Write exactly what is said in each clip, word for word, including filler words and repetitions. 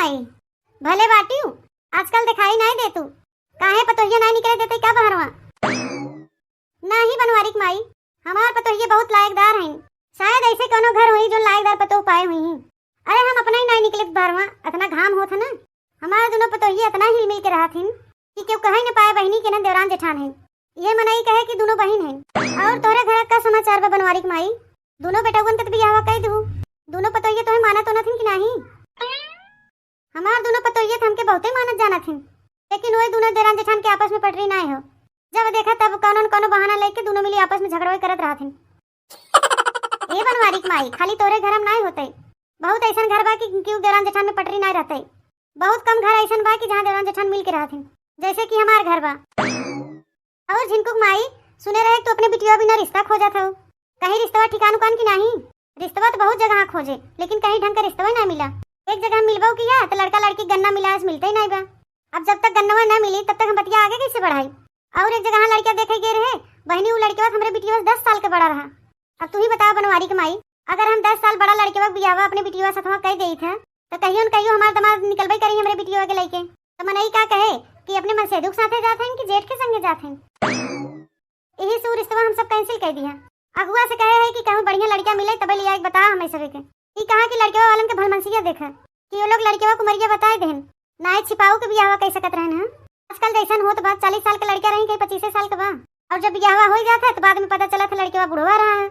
आई। भले बाटिउ, आजकल देखाई नाई देतु। काहे पतोहिया नाई निकले देते का बहरवा? नाही बनवारी क माई, हमार पतोहिया बहुत लायकदार हईन। शायद ऐसे कौनो घर होई जो लायकदार पतोह पाए हुई हैं। अरे हम अपना ही नाई निकले बहरवा, अतना घाम होत है ना। हमार दुनो पतोहिया अतना हिल मिल के रहत हिन कि केहू कहे न पाए बहिनी के न देवरान जेठान हैं। ये मनई कहे कि दुनो बहिन हैं। और तोहरे घर का समाचार बा बनवारी क माई? दुनो बेटउवन के त बियाहवा कई दू। दुनो पतोहिया तोहे मानत ओनत हिन कि नाही? हमार दुनो पतोहिया त हमके बहुते मानत जानत हिन, लेकिन वही दुनो देवरान जेठान के आपस में पटरी नाय हो। जब देखा तब कौनो न कौनो बहाना लेके दुनो मिली आपस में झगड़वे करत रहत हिन। ए बनवारी क माई, खाली तोरे घर में नाय होते, बहुत ऐसन घर बा कि, कि देवरान जेठान में पटरी नाय रहते। बहुत कम घर ऐसन बा कि जहाँ देवरान जेठान मिल के रहत हिन, जैसे कि हमार घर बा। और झिनकुक माई, सुने रहे तू अपने बिटिया बिना रिश्ता खोजत हऊ, कहीं रिश्तवा ठिकान उकान की नाही? रिश्तवा तो बहुत जगह खोजे, लेकिन कहीं ढंग का रिश्तवा ना मिला। एक जगह मिलबो किया तो लड़का लड़की गन्ना मिलास मिलते ही नहीं बा। अब जब तक गन्नवा ना मिली तब तक हम बतिया आगे कैसे बढ़ाई? और एक जगह लड़का देखे गए रहे बहिनी, वो लड़कवा हमरे बिटिया से दस साल के बड़ा रहा। अब तू ही बता बनवारी क माई, अगर हम दस साल बड़ा लड़कवा के बियाहवा अपने बिटिया सथवा कह देई थे तो कहियो न कहियो हमार दामाद निकलबे करी हमरे बिटिया के लइके। तो मनई का कहे कि अपने मनसेधु के साथे जात हैं कि जेठ के संगे जात हैं। यही से उ रिश्तवा हम सब cancel कर दिया। अगुआ से कहे है कि कहूँ बढ़िया लड़का मिले तबे लिया एक बता हमें सबे के। ई कहा कि लड़कवा वालन के भलमनसिया देखे कि वो लोग लड़कवा क उमरिया बताए देहन, नाय छिपाऊ के बियाहवा कह सकत रहन हैं। आजकल जैसन होत बा, चालीस साल के लड़का रही कहीं पच्चीसे साल के बा, और जब बियाहवा हो जात है तो बाद में पता चलत है लड़कवा बुढ़वा रहा है।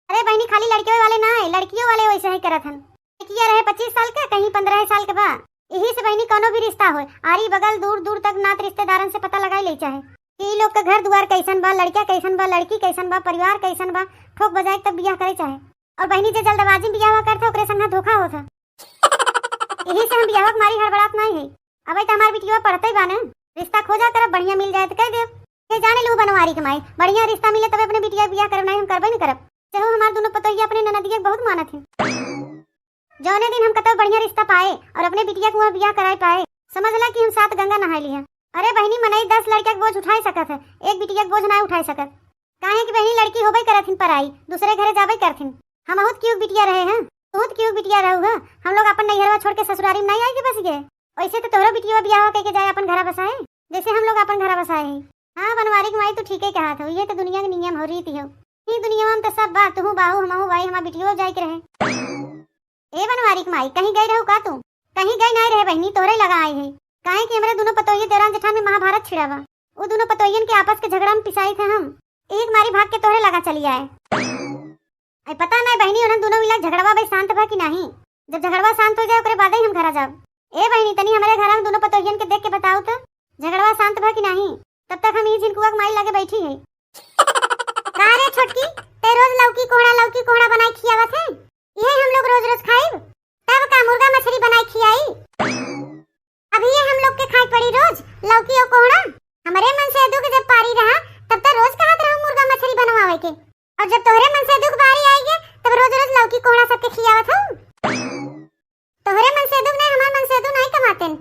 अरे बहिनी, खाली लड़कवे वाले ना है, लड़कियों वाले वैसे ही करत हन। लड़किया रहे पच्चीस साल के, कहीं पन्द्रह साल के बा। यही से बहिनी कौनो भी रिश्ता होए, आरी बगल दूर दूर तक नात रिश्तेदारन से पता लगाई ले चाहे कि ई लोग के घर दुआर कैसन बा, लड़का कैसन बा, लड़की कैसन बा, परिवार कैसन बा, ठोक बजाए के तब बियाह करे चाहे। और बहिनी जे जल्दबाजी में बियाह करत है ओकरे संग धोखा होत है। यही से हम बियाह के मारी हड़बड़ात नहीं है। अबे तो हमार बिटिया पढ़ते बा ने, रिश्ता खोजा करब, बढ़िया मिल जाए तो कह देब। के जाने लू बनवारी क माई, बढ़िया रिश्ता मिले तबे अपने बिटिया के बियाह करब, नहीं हम करबे नहीं करब। चाहे हमार दुनो पतोहिया अपने ननदिया के बहुत मानत हैं। जौने दिन हम कतौ बढ़िया रिश्ता पाए और अपने बिटिया के वहाँ बियाह कराए पाए, समझ ला कि हम सात गंगा नहाए लिया। अरे बहिनी, मनई दस लड़किया के बोझ उठाए सकत है, एक बिटिया के बोझ ना उठाए सकत। काहे कि बहिनी लड़की होबे करत हिन पराई, दूसरे घरे जाबे करत हिन। हम बहुत क्यों बिटिया रहे हैं, बहुत क्यों बिटिया रहू है। हम लोग अपन नैहरवा छोड़ के ससुरारी में नहीं आए के बस गए। वैसे तो तोहरो बिटिया बियाह कह के जाए अपन घरा बसाए, जैसे हम लोग अपन घरा बसाए हैं। हाँ बनवारी क माई, तू ठीके कहत हो, ये तो दुनिया के नियम हो, रीति हो। ई दुनिया में तो सब बात, तू बाहू, हमहू बाई, हमार बिटियो जाए के रहे। ए बनवारी क माई, कहीं गई रहू का तू? कहीं गई नहीं रहे बहिनी, तोहरे लगा आई है। काहे कि हमरे दुनो पतोहिए देवरान जेठान में महाभारत छिड़ा बा। उ दुनो पतोहियन के आपस के झगड़ा में पिसाई थे हम। एक मारी भाग के तोहरे लगा चली आए। आई पता नहीं बहिनी, उन्हन दुनो मिला झगड़वा भाई शांत बा कि नहीं। जब झगड़वा शांत हो जाए ओकरे बाद ही हम घरा जाब। ए बहिनी, तनी हमरे घर में दुनो पतोहियन के देख के बताओ तो, झगड़वा शांत बा कि नहीं? तब तक हम ई झिनकुआ के माई लगे बैठी है। का रे छोटकी, ते रोज लौकी कोहड़ा, लौकी कोहड़ा बनाई खियावत है? इहे हम लोग रोज रोज खाइब? तब का मुर्गा मछली बनाई खियाई? अब ये हम लोग के खाई पड़ी रोज लौकी और कोहड़ा? हमरे मनसेधु के जब पारी रहा तब तो रोज कहत रहू मुर्गा मछली बनवावे के, और जब तोहरे मनसेधु के बारी आई गए तब रोज रोज लौकी कोहड़ा सबके खियावत हूँ। तोहरे मनसेधु ने हमार मनसेधु नहीं कमाते,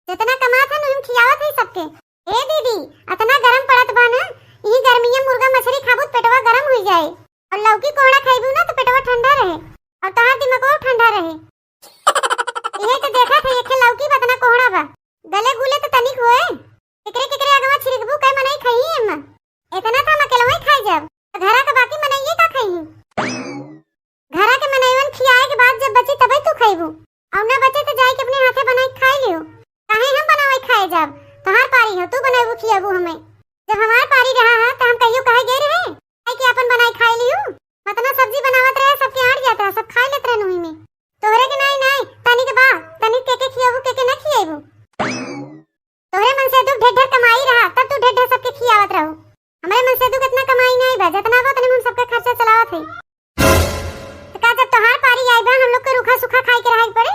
जितना कमात है हम खियावत है सबके। ए दीदी, अतना गरम पड़त बा ना, यही गर्मी में मुर्गा मछली खाबू त पेटवा गरम हुई जाए, और लौकी कोहड़ा खाइबू ना तो पेटवा ठंडा रहे और तोहार दिमागो ठंडा रहे। इहे तो देखा थे, एके लौकी बा, अतना कोहड़ा बा, गले गुले तो तनिक होए, केकरे केकरे अगवा छिड़कबू, कई मनई खाई एम? इतना तो हम अकेलवा ही खाई जाब, तो घरा के बाकी मनइये का खाई? घरा के मनइवन खियाए के बाद जब बची तबे तू खइबू, और ना बचे तो जाए के अपने हाथे बनाए के खाए लियो। काहे हम बनावे खाए जाब? तोहार पारी हो, तू बनइबू खियाबू हमें। जब हमार पारी रहा है तो हम कहियो कहे गए रहे, "आई के अपन बनाए खाए लियो।" मतना सब्जी बनावत रहे, सबके आड़ जात रहा, सब खाए लेत रहे नुही में। तोहरे के नाई नाई, तनी के बा, तनी के के खियाबू, के के ना खियाबू। तोहरे मनसेधु ढेर ढेर कमाई रहा, तब तू ढेर ढेर सबके खियावत रहू। हमरे मनसेधु के इतना कमाई नहीं बा, जितना बा उतने में हम सबका खर्चा चलावत है। तो का जब तोहार पारी आई बा, हम लोग के रूखा सूखा खाए के रहे के पड़े?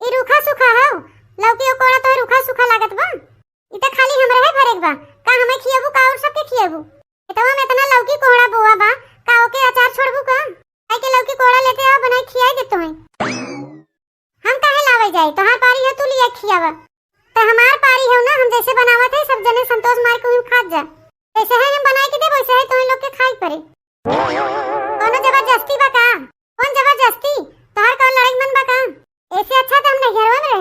ई रूखा सूखा हो, लौकी और कोहड़ा तो रूखा सूखा लागत बा। ई तो खाली हमरे है भरे के बा, का हमें खियाबू का और सबके खियाबू? खेतवा में इतना लौकी कोहड़ा बोआ बा, का ओके अचार छोड़बू का? आई के लौकी कोहड़ा लेते आओ, बनाई खियाई देते हैं। हम काहे लावे जाए? तोहार पारी है, तू लिया खियावा। त हमार पारी हो ना, हम जैसे बनावत है, सब जने संतोष मार के हम खात जा। जैसे है हम बनाए के देब, वैसे है तोहे लोग के खाए के पड़े। कौनो जबरदस्ती बा का? कौन जबरदस्ती? तोहार कौन लड़ाई मन बा का? ऐसे अच्छा तो हम नैहरवा में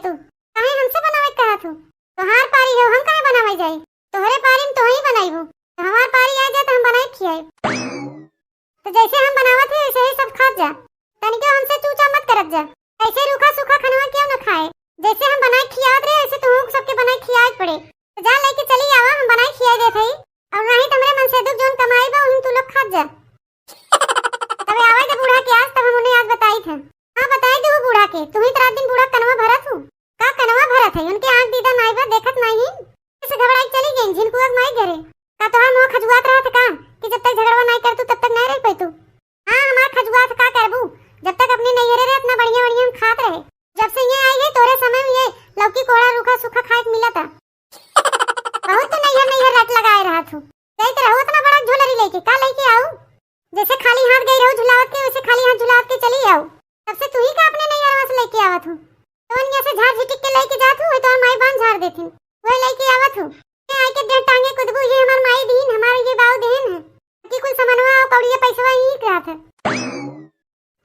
तू काहे हमसे बनावे के कहत हू? तोहार पारी हो, हम काहे बनावे जाई? तोहरे पारी में तोही बनाइबू। तो हमार पारी आ जाए तो हम बनाई खियाई। तो जैसे हम बनावत है वैसे ही सब खात जा, तनिको हमसे चूचा मत करत जा। ऐसे रूखा सूखा खनवा क्यों न खाए, जैसे हम बनाई खियावत रहे वैसे तुहू सबके बनाई खियाए के पड़े। तो जा लेके चली आवा, हम बनाई खियाई देत हई। और नहीं तो हमरे मन से दुख जोन कमाई बा उहिन तू लोग खात जा। तबे आवे दे बूढ़ा के आज, तब हम उन्हें आज बताई थे। हाँ, बताई दे वो बूढ़ा के, तू ही तो रात दिन बूढ़ा कनवा भरत हूँ। का कनवा भरत है? उनके आँख दीदा नाई बा, देखत नाई ही। कैसे घबराई चली गई झिनकुआ के माई घरे? का तोहार मुँह खजुआत रहत का कि जब तक झगड़वा नाई कर तू तब तक नाई रह पाई तू? हाँ, हमार खजुआत का करबू? जब तक अपने नैहरे रहे इतना बढ़िया बढ़िया हम खात रहे, जब से ये आई है तोरे समय में ये लौकी कोहड़ा रूखा सूखा खाए के मिला था। बहुत तो नैहर नैहर रट लगाए रहत हूँ। गई तो रहू इतना बड़ा झोलरी लेके, का लेके आऊ? जैसे खाली हाथ गई रहू झुलावत के, वैसे खाली हाथ झुलावत के चली आऊ। तब से तू ही का अपने नैहरवा से लेके आवत हूँ। तो यहाँ से झाड़ झिटिक के लेके जात हूँ, वही तो माई बांध झाड़ देती, वही लेके आवत हूँ। ये आई के देह टांगे कुदबू, ये हमार माई दीन, हमार ये बाऊ देन है। कि कुल समनवा और कौड़िया पैसवा ही रहत है।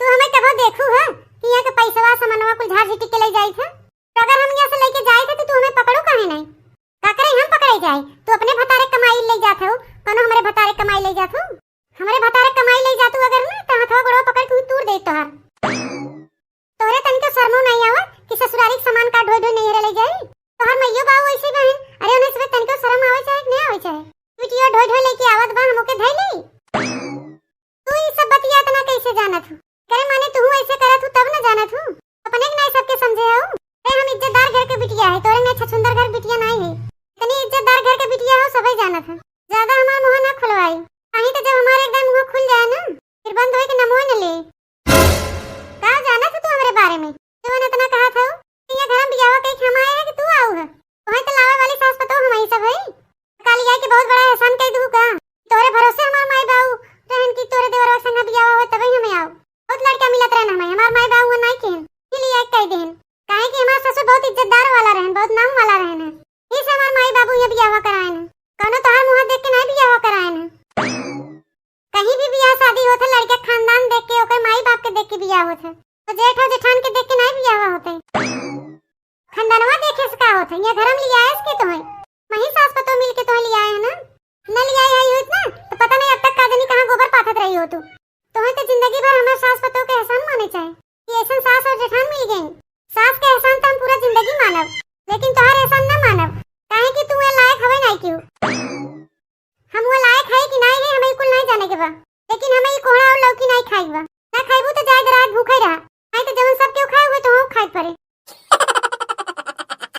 तू हमें कबो देखू है कि यहाँ के पैसवा समनवा कुल झाड़ झिटिक के ले जाई थे? तो अगर हम यहाँ से लेके जाए थे तो तू हमें पकड़ू काहे नहीं? का करे हम पकड़े जाए? तू अपने भतारे कमाई ले जात हो, कौनो हमरे भतारे कमाई ले जात हो? हमरे भतारे कमाई ले जातू अगर ना, तो हथवा गोड़वा पकड़ के तूर दे तोहार। तोहरे तनिको शर्मो नहीं आवा कि ससुरारी के सामान का ढोई ढोई नैहरे ले जाई? तोहर मइयो बाऊ वैसे बहन, अरे उन्हें सब तनिको शर्म आवे चाहे कि नहीं आवे चाहे, बिटिया ढोई ढोई लेके आवत बा, हम ओके धई लेई। तू ई सब बतिया इतना कैसे जानत हूँ? करे माने तू ऐसे करत हूँ तब न जानत हूँ, अपने के नहीं सबके समझे हो। अरे हम इज्जतदार घर के बिटिया है, तोरे नहीं छछुंदर घर बिटिया नहीं है। इतनी इज्जतदार घर के बिटिया हो, सबे जानत है। ज्यादा हमार मुँह ना खुलवाई, नहीं तो जब हमारे एकदम मुँह खुल जाए ना, फिर बंद होए के नमो न ले। का जानत है तू हमरे बारे में? जवन इतना कहा था कि ये घर में बियाह कई के हम आए हैं कि तू आऊ है? वहीं तो लावे वाली सास पतोह हम ही सब है। काली आई के बहुत बड़ा एहसान कई दू का? तोरे भरोसे हमार माई बाऊ रहन की तोरे देवरवा संग बियाह हो तबे हमें आऊ। बहुत लड़का मिलत रहन हमें, हमार माई बाऊ वो नहीं कहन, इसीलिए कह देहन। काहे कि हमार ससुर बहुत इज्जतदार वाला रहन, बहुत नाम वाला रहन है, इसे हमार माई बाबू ये बियाह कराए न। कौनो तोहार मुँह देख के नहीं बियाह कराए न। कहीं भी बियाह शादी होत है, लड़के खानदान देख के, ओकर माई बाप के देख के बियाह होत है। तो जेठ और जेठान के देख के नहीं बियाह होते। खानदानवा देखे से का होत है? ये घर में लियाए के तो है, वही सास पतोह मिल के तो लियाए है ना। न लियाए आई होत ना, तो पता नहीं अब तक का जानी कहाँ गोबर पाथत रही हो तू। तोहे तो जिंदगी भर हमार सास पतोह के एहसान माने चाहे कि ऐसन सास और जेठान मिल गई। सास के एहसान तो हम पूरा जिंदगी मानब, लेकिन तोहार एहसान ना मानब, काहे कि तू ये लायक हवे नहीं क्यों। हम वो लायक है कि नहीं है, हमें कुल नहीं जाने के बा, लेकिन हमें ये कोहड़ा और लौकी नहीं खाई बा। ना खाइबू तो जाए रात भूखे रहा, नहीं तो जवन सब केहू खाए हुए तो हम खाए पड़े।